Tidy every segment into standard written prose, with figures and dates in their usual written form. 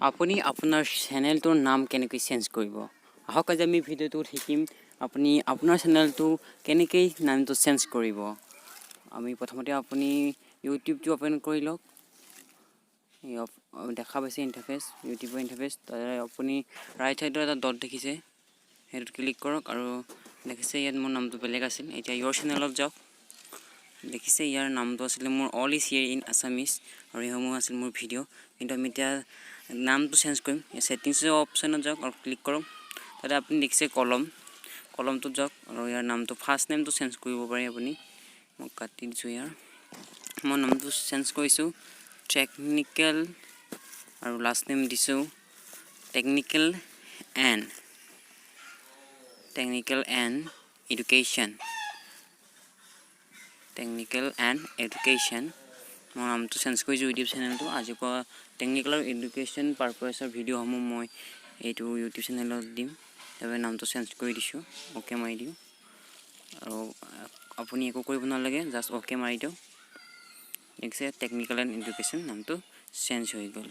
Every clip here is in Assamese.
আপুনি আপোনাৰ চেনেলটোৰ নাম কেনেকৈ চেঞ্জ কৰিব? আহক, আজি আমি ভিডিঅ'টোত শিকিম আপুনি আপোনাৰ চেনেলটো কেনেকৈ নামটো চেঞ্জ কৰিব। আমি প্ৰথমতে আপুনি ইউটিউবটো অ'পেন কৰি লওক। এই দেখা পাইছে ইণ্টাৰফেচ, ইউটিউবৰ ইণ্টাৰফেচ। তাৰে আপুনি ৰাইট ছাইডৰ এটা ডট দেখিছে, সেইটোত ক্লিক কৰক। আৰু দেখিছে, ইয়াত মোৰ নামটো বেলেগ আছিল। এতিয়া ইয়ৰ চেনেলত যাওক। দেখিছে, ইয়াৰ নামটো আছিলে মোৰ "All is here in Assamese" আৰু এইসমূহ আছিল মোৰ ভিডিঅ'। কিন্তু আমি এতিয়া নামটো চেঞ্জ কৰিম। ছেটিংছ অপশ্যনত যাওক আৰু ক্লিক কৰক। তাতে আপুনি দেখিছে কলম, কলমটোত যাওক আৰু ইয়াৰ নামটো, ফাৰ্ষ্ট নেমটো চেঞ্জ কৰিব পাৰি আপুনি। মই কাটি দিছোঁ। ইয়াৰ মই নামটো চেঞ্জ কৰিছোঁ টেকনিকেল আৰু লাষ্ট নেম দিছোঁ technical and education, technical and education. মই নামটো চেঞ্জ কৰিছোঁ ইউটিউব চেনেলটো। আজিৰ পৰা টেকনিকেল আৰু এডুকেশ্যন পাৰপাছৰ ভিডিঅ'সমূহ মই এইটো ইউটিউব চেনেলত দিম। সেইবাবে নামটো চেঞ্জ কৰি দিছোঁ। অ'কে মাৰি দিওঁ আৰু আপুনি একো কৰিব নালাগে, জাষ্ট অ'কে মাৰি দিয়ক। দেখিছে, টেকনিকেল এণ্ড এডুকেশ্যন নামটো চেঞ্জ হৈ গ'ল।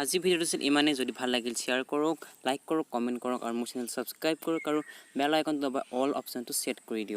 আজি ভিডিঅ'টো আছিল ইমানেই। যদি ভাল লাগিল, শ্বেয়াৰ কৰক, লাইক কৰক, কমেণ্ট কৰক আৰু মোৰ চেনেল ছাবস্ক্ৰাইব কৰক আৰু বেল আইকনটো দবাই অল অপশ্যনটো ছেট কৰি দিয়ক।